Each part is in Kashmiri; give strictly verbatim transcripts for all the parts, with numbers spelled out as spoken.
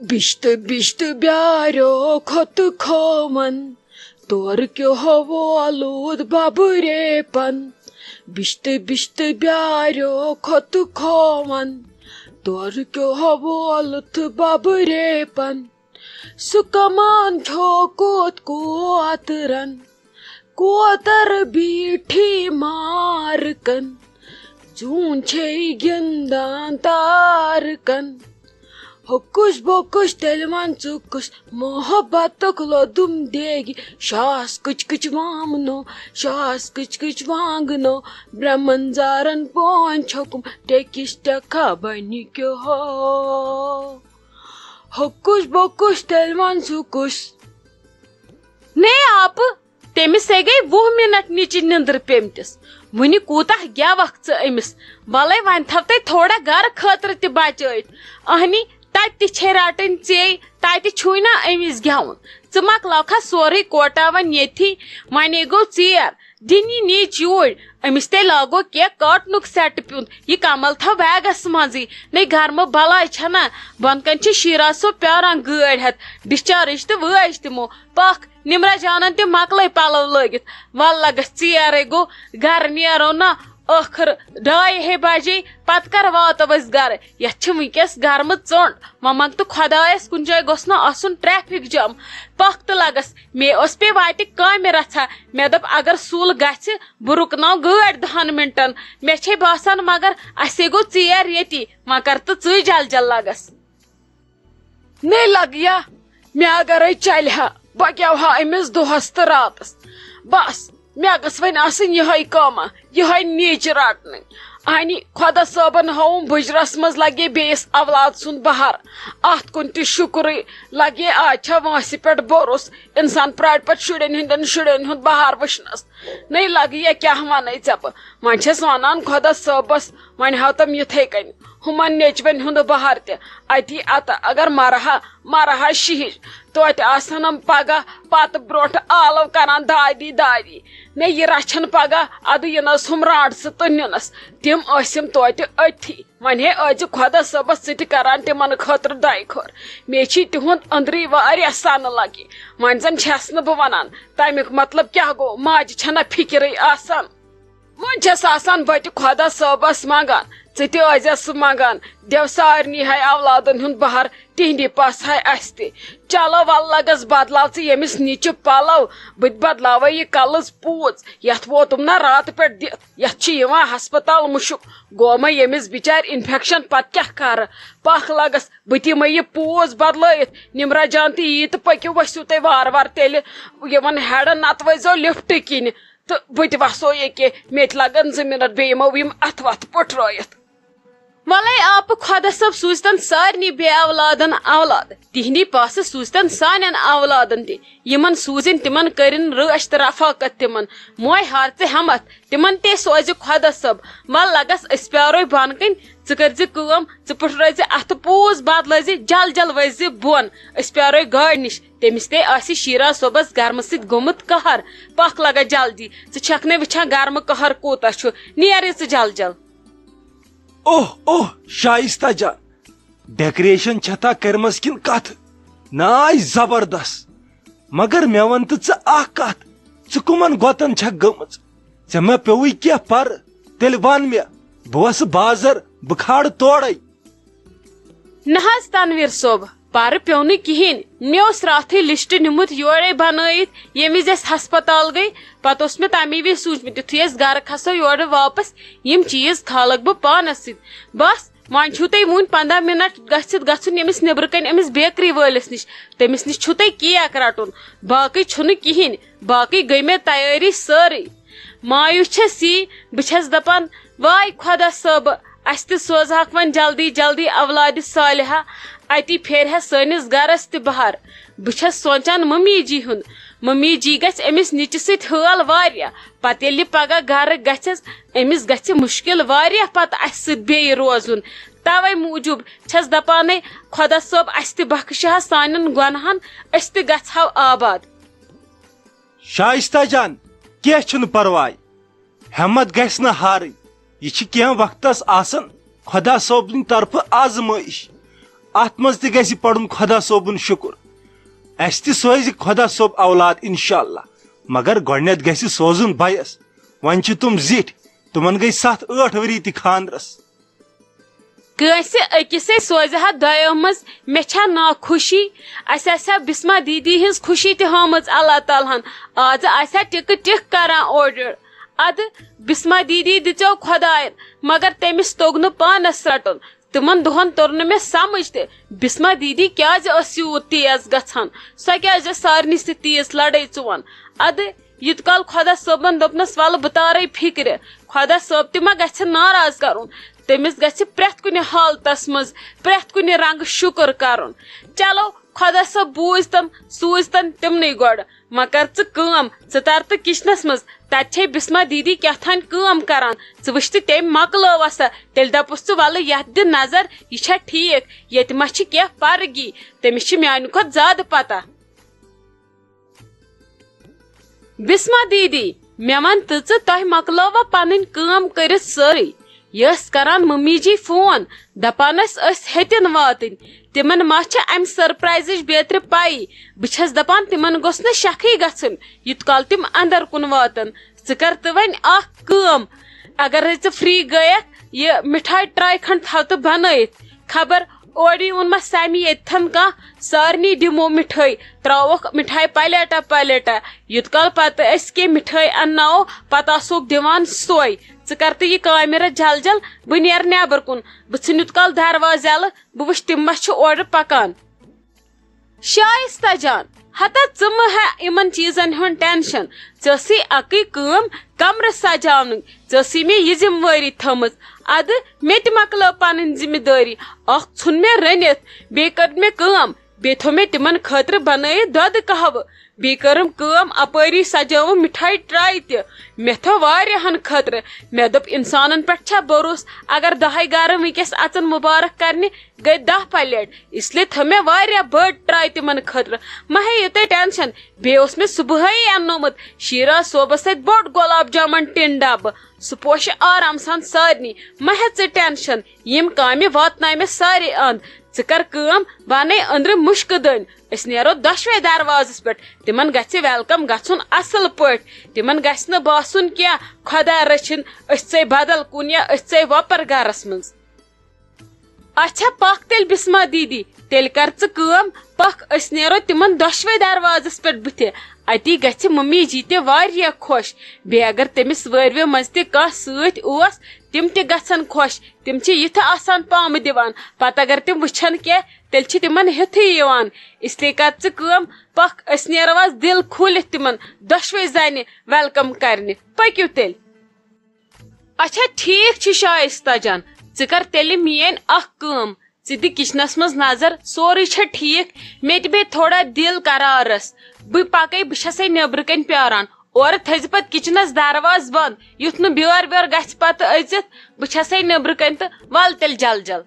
بِشتہٕ بِشتہٕ بیٛارٮ۪و کھۄتہٕ کھووُن، تورٕ کیٛو وولُد ببہٕ ریپن۔ بِشتہٕ بِشتہٕ بیٛارٮ۪و کھۄتہٕ کھووُن، تورٕ کیٛو وولُد ببہٕ ریپن۔ سُہ کمان کھیوٚو کوت کوترن، کوتر بیٖٹھی مارکن، زوٗن چھے گِنٛدان تارکن۔ ہوٚکُس بوٚکُس تیٚلہِ وَن ژٕ کُس، محبتُک لوٚدُم دیگی۔ شاس کٕچ کٕچ وامنو، شاس کٕچ کٕچ وانٛگنو، برٛمن زارن پون چھوٚکُم، ٹیٚکِس ٹیٚکھا بنہِ کیٛاہ ہو۔ ہوٚکُس بوٚکُس تیٚلہِ وَن ژٕ کُس۔ نے آپہٕ، تٔمِس ہے گٔے وُہ مِنٹ نِچہِ نِندٕر پیمتِس۔ وُنہِ کوٗتاہ گٮ۪وکھ ژٕ أمِس؟ وَلَے وۄنۍ تھاو تَے تھوڑا گرٕ خٲطرٕ تہِ بچٲوِتھ۔ اہنی، تَتہِ تہِ چھے رَٹٕنۍ ژے، تَتہِ چھُے نا أمِس گٮ۪وُن۔ ژٕ مۄکلاوکھا سورُے کوٹا وۄنۍ ییٚتھی؟ وۄنۍ گوٚو ژیر۔ دِنی نیچ یوٗرۍ، أمِس تہِ لاگو کینٛہہ کاٹنُک سیٹ پیوٗنٛت۔ یہِ کمل تھاو بیگس منٛزٕے۔ نے گرمہٕ بلاے چھنا، بۄنہٕ کنہِ چھِ شیرا صٲب پیاران گٲڑۍ ہٮ۪تھ۔ ڈسچارج تہٕ وٲج تِمو۔ پکھ، نمرہ جانن تہِ مۄکلٲے پلو لٲگِتھ۔ ول لگس ژیرے گوٚو، گرٕ نیرو نا۔ ٲخٕر ڈایہِ ہے بجے، پتہٕ کر واتو أسۍ گرٕ؟ یتھ چھِ وٕنکیٚس گرمہٕ ژوٚنٛڈ۔ وۄنۍ منٛگ تہٕ خۄدایس، کُنہِ جایہِ گوٚژھ نہ آسُن ٹریفک جام۔ پکھ تہٕ لگس، مے ٲس پے واتہِ کامہِ رژھا۔ مےٚ دوٚپ اگر سُل گژھِ، بہٕ رُکناو گٲڑۍ دہن منٹن۔ مےٚ چھے باسان مگر اسے گوٚو ژیر ییٚتی۔ وۄنۍ کر تہٕ ژٕے جل جل لگس۔ نے لگیا، مےٚ اگرے چلہِ ہا، بہٕ کیٛاہ ہا أمِس دۄہس تہٕ راتس۔ بس، مےٚ گٔژھ وۄنۍ آسٕنۍ یِہے کٲمہ، یِہے نیچ رٹنٕے۔ آنی خۄدا صٲبن ہاوُن بُجرس منٛز لگے بیٚیِس اولاد سُنٛد بہار۔ اتھ کُن تہِ شُکرٕے، لگے آز چھا وٲنٛسہِ پٮ۪ٹھ بھروسہٕ۔ انسان پرٛارِ پتہٕ شُرٮ۪ن ہٕنٛدٮ۪ن شُرٮ۪ن ہُنٛد بہار وٕچھنس۔ نے لگہِ یا کیٛاہ ونے ژےٚ بہٕ؟ وۄنۍ چھَس ونان خۄدا صٲبس، وۄنۍ ہاو تم یِتھے کٔنۍ ہُمن نیچوٮ۪ن ہُنٛد بہار تہِ۔ اتی اتہٕ اگر مرہا، مرہا شِہِج، توتہِ آسہٕ ہنم پگاہ پتہٕ برونٛٹھ آلو کران، دادی دادی۔ نے یہِ رچھن پگاہ ادٕ یِنس ہُم رانٛٹسہٕ تہٕ نِنس۔ تِم ٲسِم توتہِ أتھی۔ وۄنۍ ہے ٲسۍ زِ خۄدا صٲبس سۭتۍ کران تِمن خٲطرٕ دعایہِ خٲر۔ مےٚ چھی تِہُنٛد أنٛدری واریاہ سنہٕ لگہِ۔ وۄنۍ زن چھَس نہٕ بہٕ ونان، تمیُک مطلب کیٛاہ گوٚو؟ ماجہِ چھنہ فکرٕے آسان۔ وۄنۍ چھَس آسان بہٕ تہِ خۄدا صٲبس منٛگان، ژٕ تہِ ٲسۍزٮ۪س سُہ منٛگان، دٮ۪و سارنٕے ہے اولادن ہُنٛد بہر، تِہنٛدِ پاسہٕ ہے اسہِ تہِ۔ چلو ول لگس بدلاو ژٕ ییٚمِس نِچہِ پلو، بہٕ تہِ بدلاوے یہِ کلٕژ پوٗژ، یتھ ووتُم نہ راتہٕ پٮ۪ٹھ دِتھ۔ یتھ چھُ یِوان ہسپتال مُشُک۔ گوٚو مےٚ ییٚمِس بِچارِ انفیکشن، پتہٕ کیٛاہ کرٕ؟ پکھ لگس، بہٕ دِمے یہِ پوٗژ بدلٲیِتھ۔ نمرہ جان تہِ یی تہٕ پٔکِو، ؤسِو تُہۍ وارٕ وارٕ تیٚلہِ یِمن ہیڈن، نتہٕ ؤسۍزیو لفٹ کِنۍ۔ تہٕ بہٕ تہِ وسو ییٚکے، مےٚ تہِ لگن زٕ منٹ، بیٚیہِ یِمو یِم اتھٕ وتھٕ پُٹھرٲیِتھ۔ ولے آپہٕ خۄدا صٲب سوٗزتن سارنٕے بے اولادن اولاد، تِہنٛدی پاسہٕ سوٗزتن سانٮ۪ن اولادن تہِ۔ یِمن سوٗزِن، تِمن کٔرِن رٲچھ تہٕ رفاقت تِمن۔ موے ہار ژٕ ہٮ۪متھ، تِمن تہِ سوزِ خۄدا صٲب۔ ول لگس، أسۍ پیارو بۄنہٕ کنۍ۔ ژٕ کٔرزِ کٲم، ژٕ پُٹھرٲیزِ اتھٕ پوٗژ بدلٲیزِ، جل جل ؤسۍزِ بۄن۔ أسۍ پیارو گاڑِ نِش۔ تٔمِس تہِ آسہِ شیرا صٲبس گرمہٕ سۭتۍ گوٚمُت قہر۔ پکھ لگا جلدی، ژٕ چھکھ نے وٕچھان گرمہٕ قہر کوٗتاہ چھُ؟ نیرے ژٕ جل جل۔ اوہ اوہ، شایستہ جان، ڈیکوریشن چھتا کٔرمٕژ کِنہٕ کتھ؟ ناے زبردست۔ مگر مےٚ وَن تہٕ ژٕ اکھ کتھ، ژٕ کٕمن گۄتن چھکھ گٔمٕژ؟ ژےٚ ما پیوٚوُے کینٛہہ پرٕ؟ تیٚلہِ وَن مےٚ، بہٕ وسہٕ بازر، بہٕ کھارٕ تورے۔ نہ حظ تنویر صٲب، پرٕ پیوٚو نہٕ کِہیٖنۍ۔ مےٚ اوس راتھٕے لسٹ نیوٗمُت یورے بنٲیِتھ، ییٚمہِ وِزِ أسۍ ہسپتال گٔے، پتہٕ اوس مےٚ تَمی وِزِ سوٗنٛچمُت، یُتھُے أسۍ گرٕ کھسو یورٕ واپس، یِم چیٖز کھالکھ بہٕ پانس سۭتۍ۔ بس، وۄنۍ چھُو تۄہہِ وُنہِ پنٛداہ منٹ گٔژھِتھ گژھُن ییٚمِس نیٚبرٕ کنہِ أمِس بیکری وٲلِس نِش، تٔمِس نِش چھُو تۄہہِ کیک رٹُن، باقٕے چھُنہٕ کِہیٖنۍ۔ باقٕے گٔے مےٚ تیٲری سٲرٕے۔ مایوس چھَس یی، بہٕ چھَس دَپان، واے خۄدا صٲبہٕ، اَسہِ تہِ سوزہَکھ وۄنۍ جلدی جلدی اولادِ صالحہ، اَتی پھیرِ ہا سٲنِس گَرَس تہِ بہار۔ بہٕ چھَس سونٛچان مٔمی جی ہُنٛد۔ مٔمی جی گژھِ أمِس نیٚچِس سۭتۍ حٲل واریاہ۔ پَتہٕ ییٚلہِ یہِ پَگاہ گَرٕ گژھٮ۪س، أمِس گژھِ مُشکِل واریاہ پَتہٕ اَسہِ سۭتۍ بیٚیہِ روزُن۔ تَوَے موٗجوٗب چھَس دَپانَے، خۄدا صٲب، اَسہِ تہِ بخشہِ ہا سانٮ۪ن گۄناہَن، أسۍ تہِ گژھٕ ہاو آباد۔ شائستہ جان، کینٛہہ چھُنہٕ پرواے۔ ہمت گژھِ نہٕ ہارٕنۍ۔ یہِ چھِ کینٛہہ وقتس آسان خۄدا صٲبنہِ طرفہٕ آزمٲیش۔ اتھ منٛز تہِ گژھِ پرُن خۄدا صٲبُن شُکُر۔ اسہِ تہِ سوزِ خۄدا صٲب اولاد انشاءاللہ، مگر گۄڈٕنٮ۪تھ گژھِ سوزُن بَیَس۔ وۄنۍ چھِ تِم زِٹھۍ، تِمن گٔے ستھ ٲٹھ ؤری تہِ خانٛدرس۔ کٲنٛسہِ أکِسے سوزِ ہا دۄیو منٛز، مےٚ چھا ناخۄشی؟ اسہِ آسہِ ہا بسمہ دیدی ہٕنٛز خوشی تہِ ہٲومٕژ اللہ تعالیٰ ہن۔ آز آسہِ ہا ٹِکہٕ ٹِکھ کران اورٕ یورٕ۔ ادٕ بسمہ دیدی دِژیو خۄداین، مگر تٔمِس توٚگ نہٕ پانس رٹُن۔ تِمن دۄہن توٚر نہٕ مےٚ سمجھ تہِ، بسمہ دیدی کیازِ ٲس یوٗت تیز گژھان؟ سۄ کیازِ ٲس سارنٕے سۭتۍ تیز لڑٲے ژُوان؟ ادٕ یوٗت کال خۄدا صٲبن دوٚپنس، "ولہٕ بہٕ تارے فکرِ"، خۄدا صٲب تہِ ما گژھِ ناراض کرُن؟ تٔمِس گژھِ پرٛٮ۪تھ کُنہِ حالتس منٛز، پرٛٮ۪تھ کُنہِ رنگہٕ شُکر کرُن۔ چلو، خۄدا صٲب بوٗزتن، سوٗزتن تِمنٕے گۄڈٕ۔ وۄنۍ کر ژٕ کٲم، ژٕ تر تہٕ کچنس منٛز، تتہِ چھے بسمہ دیدی کیٛاہ تھانۍ کٲم کران، ژٕ وٕچھ تہٕ تٔمۍ مۄکلٲوا سۄ، تیٚلہِ دپُس ژٕ، "ولہٕ یتھ دِ نظر، یہِ چھا ٹھیٖک، ییٚتہِ ما چھِ کینٛہہ فرق یی، تٔمِس چھِ میانہِ کھۄتہٕ زیادٕ پتہ۔" بسمہ دیدی، مےٚ وَن تہٕ ژٕ، تۄہہِ مۄکلٲوا پنٕنۍ کٲم کٔرِتھ سٲرٕے؟ یہِ ٲس کران ممی جی فون، دپان ٲسۍ أسۍ ہیٚتِن واتٕنۍ۔ تِمن ما چھِ امہِ سرپرایزٕچ بیترِ پَیی؟ بہٕ چھَس دپان تِمن گوٚژھ نہٕ شکھٕے گژھُن، یوٗت کال تِم اندر کُن واتن۔ ژٕ کر تہٕ وۄنۍ اکھ کٲم، اگرے ژٕ فری گٔیکھ، یہِ مِٹھایہِ ٹرٛاے کھنٛڈ تھاو تہٕ بنٲیِتھ۔ خبر اورٕ یِیہِ ووٚن ما سیمی ییٚتھن کانٛہہ، سارنٕے دِمو مِٹھٲے، ترٛاووکھ مِٹھایہِ پلیٹا پلیٹا۔ یوٗت کال پتہٕ أسۍ کینٛہہ مِٹھٲے انناوو، پتہٕ آسوکھ دِوان سۄے۔ ژٕ کر تہٕ یہِ کامہِ رَژھ جل جل، بہٕ نیرٕ نٮ۪بر کُن، بہٕ ژھٕنہٕ یوٗت کال دروازٕ یلہٕ، بہٕ وٕچھٕ تِم ما چھِ اورٕ پکان۔ شائستہ جان، ہتا ژٕ مہٕ ہےٚ یِمن چیٖزن ہُنٛد ٹینشن۔ ژےٚ ٲسٕے اکٕے کٲم، کمرٕ سجاونٕے۔ ژےٚ ٲسٕے مےٚ یہِ ذمہٕ وٲری تھٲومٕژ۔ ادٕ مےٚ تہِ مۄکلٲو پنٕنۍ ذمہٕ دٲری۔ اکھ ژھُن مےٚ رٔنِتھ، بیٚیہِ کٔر مےٚ کٲم، بیٚیہِ تھوٚو مےٚ تِمن خٲطرٕ بنٲیِتھ دۄدٕ قہوٕ۔ بیٚیہِ کٔرٕم کٲم، اپٲری سجٲوٕم مِٹھایہِ ٹرٛاے تہِ۔ مےٚ تھٲو واریاہن خٲطرٕ۔ مےٚ دوٚپ، انسانن پٮ۪ٹھ چھا بھروسہٕ؟ اگر دَہے گرٕ وٕنکیٚس اژن مُبارک کرنہِ، گٔے دَہ پلیٹ، اس لیے تھٲو مےٚ واریاہ بٔڑ ٹرٛاے تِمن خٲطرٕ۔ مہ ہیٚیِو تُہۍ ٹینشن۔ بیٚیہِ اوس مےٚ صبحٲیی اننومُت شیراز صٲبس سۭتۍ بوٚڑ گۄلاب جامن ٹِن ڈبہٕ، سُہ پوشہِ آرام سان سارنٕے۔ مہ ہےٚ ژٕ ٹینشن، یِم کامہِ واتنایہِ مےٚ سارے اند۔ ژٕ کر کٲم، بہٕ انَے أندرٕ مُشکہٕ دٲنۍ، أسۍ نیرو دۄشوے دروازس پٮ۪ٹھ۔ تِمن گژھِ ویلکم گژھُن اصل پٲٹھۍ، تِمن گژھِ نہٕ باسُن کینٛہہ خۄدا رٔچھِن، أسۍ ژٔے بدل کُن یا أسۍ ژٔے وۄپر گرس منٛز۔ اچھا، پکھ تیٚلہِ بسمہ دیدی، تیٚلہِ کر ژٕ کٲم، پکھ أسۍ نیرو تِمن دۄشوے دروازس پٮ۪ٹھ بٕتھِ۔ اتی گژھِ ممی جی تہِ واریاہ خۄش۔ بیٚیہِ اگر تٔمِس وٲروِ منٛز تہِ کانٛہہ سۭتۍ اوس، تِم تہِ گژھن خۄش۔ تِم چھِ یِتھٕ آسان پامہٕ دِوان، پتہٕ اگر تِم وٕچھن کینٛہہ، تیٚلہِ چھِ تِمن ہیٚتھٕے یِوان۔ اس لیے کر ژٕ کٲم، پکھ أسۍ نیرو از دِل کھوٗلِتھ تِمن دۄشوے زنہِ ویلکم کرنہِ۔ پٔکِو تیٚلہِ۔ اچھا، ٹھیٖک چھُ شائستہ جان، ژٕ کر تیٚلہِ میٲنۍ اکھ کٲم، ژٕ دِ کچنس منٛز نظر، سورُے چھا ٹھیٖک؟ مےٚ تہِ بیٚیہِ تھوڑا دِل قرارس، بہٕ پکے، بہٕ چھسے نیبرٕ کنۍ پیاران۔ اورٕ تھٲیزِ پتہٕ کچنس دروازٕ بنٛد، یُتھ نہٕ بیٲر ویٲر گژھِ پتہٕ أژِتھ۔ بہٕ چھسے نیبرٕ کنۍ تہٕ ول تیٚلہِ جل جل۔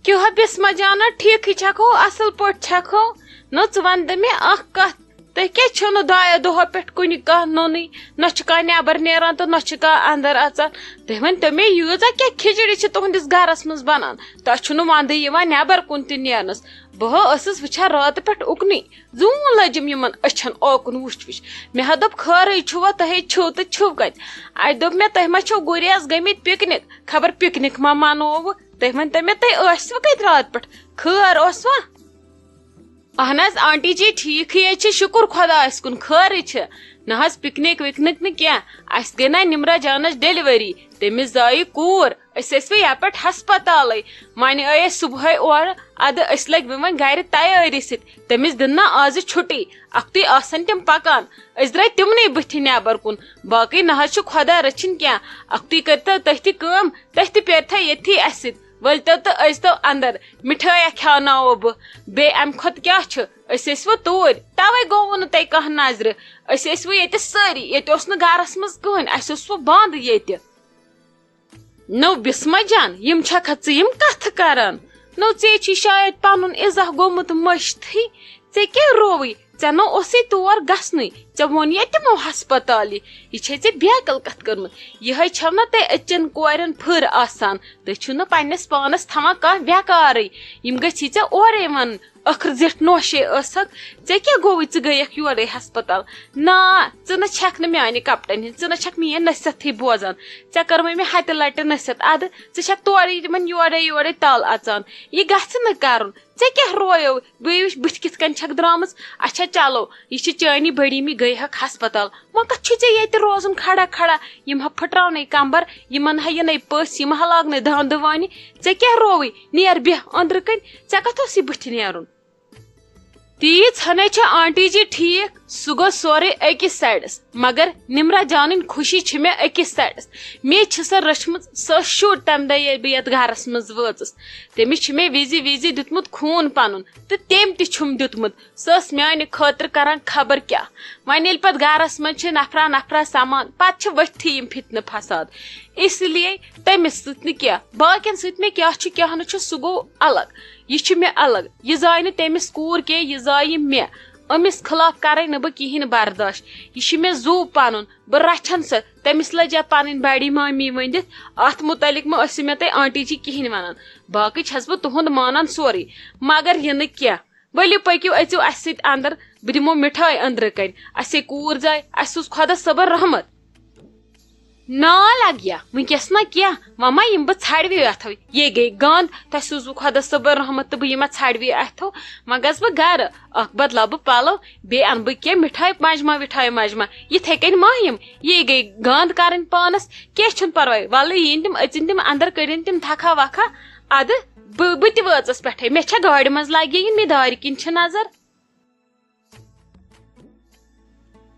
کیٛاہ بسمہ جانا، ٹھیٖکھٕے چھکھو، اصل پٲٹھۍ چھکھو؟ نہ، ژٕ ون تہٕ مےٚ اکھ کتھ، تُہۍ کیٛازِ چھِو نہٕ دۄیو دۄہو پٮ۪ٹھ کُنہِ کانٛہہ نوٚنُے؟ نہ چھُ کانٛہہ نٮ۪بر نیران تہٕ نہ چھُ کانٛہہ اندر اژان۔ تُہۍ ؤنۍ تو مےٚ، ییٖژاہ کیٛاہ کھِچڑی چھِ تُہنٛدِس گرس منٛز بنان؟ تۄہہِ چھُو نہٕ وندٕے یِوان نٮ۪بر کُن تہِ نیرنس۔ بہٕ ہا ٲسٕس وٕچھان راتہٕ پٮ۪ٹھ اُکنُے، زوٗن لٔجِم یِمن أچھن اوکُن وٕچھ وٕچھ۔ مےٚ ہا دوٚپ، خٲرٕے چھُوا، تۄہے چھِو تہٕ چھِو کتہِ؟ اتہِ دوٚپ مےٚ، تُہۍ ما چھِو گُریز گٔمٕتۍ پکنک؟ خبر پکنک ما منووٕ؟ تُہۍ ؤنۍ تو مےٚ، تُہۍ ٲسوٕ کتہِ راتہٕ پٮ۪ٹھ؟ خٲر اوسوا؟ اہن حظ آنٹی جی، ٹھیٖکھٕے حظ چھِ، شُکُر خۄدایَس کُن، خٲرٕے چھِ۔ نہ حظ پِکنِک وِکنِک نہٕ کینٛہہ، اَسہِ گٔے نہ نِمرا جانَس ڈیٚلِؤری، تٔمِس زایہِ کوٗر، أسۍ ٲسۍ وۄنۍ یَپٲرۍ ہسپتالٕے، وۄنۍ آے أسۍ صُبحٲے اورٕ، اَدٕ أسۍ لٔگۍ وۄنۍ وۄنۍ گَرِ تیٲری سۭتۍ، تٔمِس دِن نہ آزٕ چھُٹی، اَکھتُے آسَن تِم پَکان، أسۍ درٛاے تِمنٕے بٕتھِ نٮ۪بَر کُن، باقٕے نہ حظ چھُ خۄدا رٔچھِنۍ کینٛہہ، اَکھتُے کٔرۍ تو تُہۍ تہِ کٲم، تُہۍ تہِ پیٲرۍ تو ییٚتھی اَسہِ سۭتۍ، ؤلۍ تو تہٕ أژۍ تو اَندَر، مِٹھٲے اَکھ کھیٛاوناوو بہٕ۔ بیٚیہِ اَمہِ کھۄتہٕ کیٛاہ چھُ؟ أسۍ ٲسۍ وۄنۍ توٗرۍ، تَوَے گوٚو نہٕ تۄہہِ کانٛہہ نظرِ۔ أسۍ ٲسۍ وۄنۍ ییٚتہِ سٲری، ییٚتہِ اوس نہٕ گَرَس منٛز کٕہٕنۍ، اَسہِ اوس وۄنۍ بنٛد ییٚتہِ۔ نو بِسمہ جان، یِم چھَکھا ژٕ یِم کَتھٕ کَران؟ نو ژےٚ چھُے شاید پَنُن اِزاہ گوٚمُت مٔشتھٕے۔ ژےٚ کیٛاہ رووُے؟ ژےٚ نہ اوسُے تور گژھنُے، ژےٚ ووٚن یا تِمو ہسپتالہِ۔ یہِ چھے ژےٚ بیقل کتھ کٔرمٕژ۔ یِہے چھو نہ تۄہہِ أزچٮ۪ن کورٮ۪ن پھٕر آسان، تُہۍ چھِو نہٕ پننِس پانس تھاوان کانٛہہ ویقارٕے۔ یِم گژھی ژےٚ اورے ونٕنۍ، ٲخٕر زِٹھ نوشے ٲسکھ، ژےٚ کیٛاہ گوٚوُے، ژٕ گٔیکھ یورے ہسپتال؟ نا، ژٕ نہ چھکھ نہٕ میانہِ کپٹن ہٕنٛز، ژٕ نہ چھکھ میٲنۍ نصیحتھٕے بوزان۔ ژےٚ کٔرمٕے مےٚ ہتہِ لٹہِ نصیحت، ادٕ ژٕ چھکھ تورٕ یِمن یورے یورے تل اژان۔ یہِ گژھِ نہٕ کرُن۔ ژےٚ کیٛاہ رویو؟ بیٚیہِ وٕچھ بٕتھِ کِتھ کٔنۍ چھکھ درامٕژ۔ اچھا چلو، یہِ چھِ چٲنی بٔڑی، می گٔیہکھ ہسپتال۔ وۄنۍ کتھ چھُے ژےٚ ییٚتہِ روزُن کھڑا کھڑا؟ یِم ہا پھٕٹراونَے کمبر، یِمن ہا یِنَے پٔژھۍ، یِم ہا لاگنَے داندٕ وانہِ۔ ژےٚ کیٛاہ رووٕے؟ نیر بیٚہہ أنٛدرٕ کَنۍ، ژےٚ کتھ اوسُے بٕتھِ نیرُن؟ تیٖژ ہنے چھےٚ آنٹی جی ٹھیٖک، سُہ گوٚو سورُے أکِس سایڈس، مگر نمرہ جانٕنۍ خوشی چھِ مےٚ أکِس سایڈس۔ مے چھِ سۄ رٔچھمٕژ، سۄ ٲس شُر تمہِ دۄہ ییٚلہِ بہٕ یتھ گرس منٛز وٲژٕس۔ تٔمِس چھُ مےٚ وِزِ وِزِ دیُتمُت خوٗن پنُن، تہٕ تٔمۍ تہِ چھُم دیُتمُت۔ سۄ ٲس میانہِ خٲطرٕ کران خبر کیٛاہ۔ وۄنۍ ییٚلہِ پتہٕ گرس منٛز چھِ نفرا نفرا سمان، پتہٕ چھِ ؤتھتھٕے یِم فتنہٕ فساد۔ اس لیے تٔمِس سۭتۍ نہٕ کینٛہہ، باقین سۭتۍ مےٚ کیٛاہ چھُ کیٛاہ نہٕ چھُ، سُہ گوٚو الگ۔ یہِ چھُ مےٚ الگ۔ یہِ زاے نہٕ تٔمِس کوٗر کینٛہہ، یہِ زایہِ مےٚ۔ أمِس خلاف کرے نہٕ بہٕ کِہیٖنۍ برداش۔ یہِ چھُ مےٚ زُو پنُن، بہٕ رچھن سۄ۔ تٔمِس لجہِ پنٕنۍ بڑی مامی ؤنِتھ۔ اتھ متعلق مہ ٲسِو مےٚ تُہۍ آنٹی جی کِہیٖنۍ ونان۔ باقٕے چھس بہٕ تُہُنٛد مانان سورُے، مگر یہِ نہٕ کینٛہہ۔ ؤلِو پٔکِو، أژِو اسہِ سۭتۍ اندر، بہٕ دِمو مِٹھٲے أنٛدرٕ کنۍ۔ اسے کوٗر زاے، اسہِ سوٗز خۄدا صٲبن رحمت۔ نا لگیا، وٕنکیٚس نہ کینٛہہ، وۄنۍ ما یِم بہٕ ژھڑوے اتھو۔ یے گٔے گنٛد، تۄہہِ سوٗزوٕ خۄدا صٲبن رحمت تہٕ بہٕ یِما ژھڑوے اتھو۔ وۄنۍ گژھٕ بہٕ گرٕ، اکھ بدلاو بہٕ پلو، بیٚیہِ انہٕ بہٕ کینٛہہ مِٹھٲے مجمہ وِٹھٲے مجمہ۔ یِتھے کٔنۍ ما یِم، یے گٔے گنٛد کرٕنۍ پانس۔ کینٛہہ چھُنہٕ پرواے، ولہٕ یِن تِم، أژِن تِم اندر، کٔڑِن تِم تھکھا وکھا۔ ادٕ بہٕ، بہٕ تہِ وٲژٕس پٮ۪ٹھے، مےٚ چھےٚ گاڑِ منٛز لگے یِن، مےٚ دارِ کِنۍ چھِ نظر۔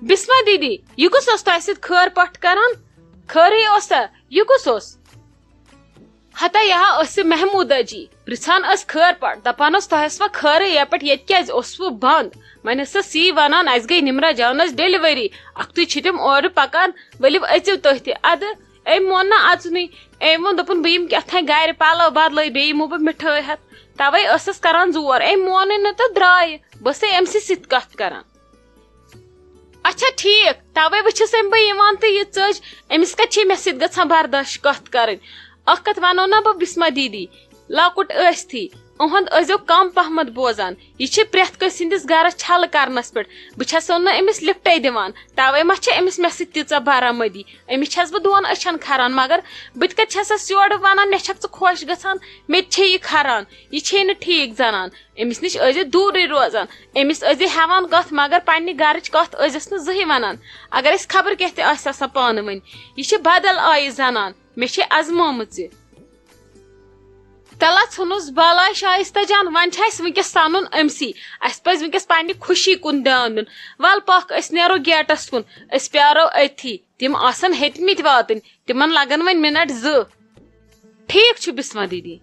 بسمہ دیدی، یہِ کُس اوس تۄہہِ سۭتۍ خٲر پٲٹھۍ کران؟ خٲرٕے اوسا؟ یہِ کُس اوس؟ ہتا یہِ ہا ٲسۍ محمودہ جی، پرژھان ٲس خٲر پٲٹھۍ، دپان ٲس تۄہہِ ٲسوا خٲرٕے، یپٲٹھۍ ییٚتہِ کیازِ اوسوٕ بنٛد؟ وۄنۍ ٲسس یی ونان، اسہِ گٔے نمرہ جانس ڈیلیوری، اکھتُے چھِ تِم اورٕ پکان، ؤلِو أژِو تُہۍ تہِ۔ ادٕ أمۍ مون نہٕ اژنُے۔ أمۍ ووٚن، دوٚپُن، بہٕ یِمہٕ کیٛاہ تھانۍ گرِ پلو بدلٲے، بیٚیہِ یِمو بہٕ مِٹھٲے ہٮ۪تھ۔ توے ٲسٕس کران زور، أمۍ مونُے نہٕ تہٕ درٛاے۔ بہٕ ٲسے أمۍ سٕے سۭتۍ کتھ کران۔ اچھا ٹھیٖک، توے وٕچھِس أمۍ بہٕ یِوان تہٕ یہِ ژٔج۔ أمِس کتہِ چھِ مےٚ سۭتۍ گژھان برداش کتھ کرٕنۍ؟ اکھ کتھ ونو نا بہٕ بسمہ دیدی، لۄکُٹ ٲسۍتھٕے اُہُنٛد ٲسۍزیو کم پہمتھ بوزان۔ یہِ چھِ پرٛٮ۪تھ کٲنٛسہِ ہٕنٛدِس گرس چھلہٕ کرنس پٮ۪ٹھ۔ بہٕ چھسو نہٕ أمِس لفٹے دِوان، توے ما چھِ أمِس مےٚ سۭتۍ تیٖژاہ برآمدی۔ أمِس چھس بہٕ دۄن أچھن کھران، مگر بہٕ تہِ کتہِ چھسس یورٕ ونان، مےٚ چھکھ ژٕ خۄش گژھان، مےٚ تہِ چھے یہِ کھران۔ یہِ چھے نہٕ ٹھیٖک زنان۔ أمِس نِش ٲسۍزِ دوٗرٕے روزان۔ أمِس ٲسۍزِ ہٮ۪وان کتھ، مگر پننہِ گرٕچ کتھ ٲسۍزٮ۪س نہٕ زٕہٕے ونان۔ اگر أسۍ خبر کیٛاہ تہِ آسہِ آسان پانہٕ ؤنۍ، یہِ چھِ بدل آیہِ زنان۔ مےٚ چھے ازمٲمٕژ یہِ۔ تَلہ ژھٕنُس بلاے شایستہ جان، وۄنۍ چھُ اَسہِ وٕنکیٚس سَنُن أمسٕے۔ اَسہِ پَزِ وٕنکیٚس پننہِ خوشی کُن دیان دیُن۔ وَل پَکھ، أسۍ نیرو گیٹَس کُن، أسۍ پیارو أتھی۔ تِم آسَن ہیٚتمٕتۍ واتٕنۍ، تِمَن لَگَن وۄنۍ مِنَٹ زٕ۔ ٹھیٖک چھُ بسمہ دیدی۔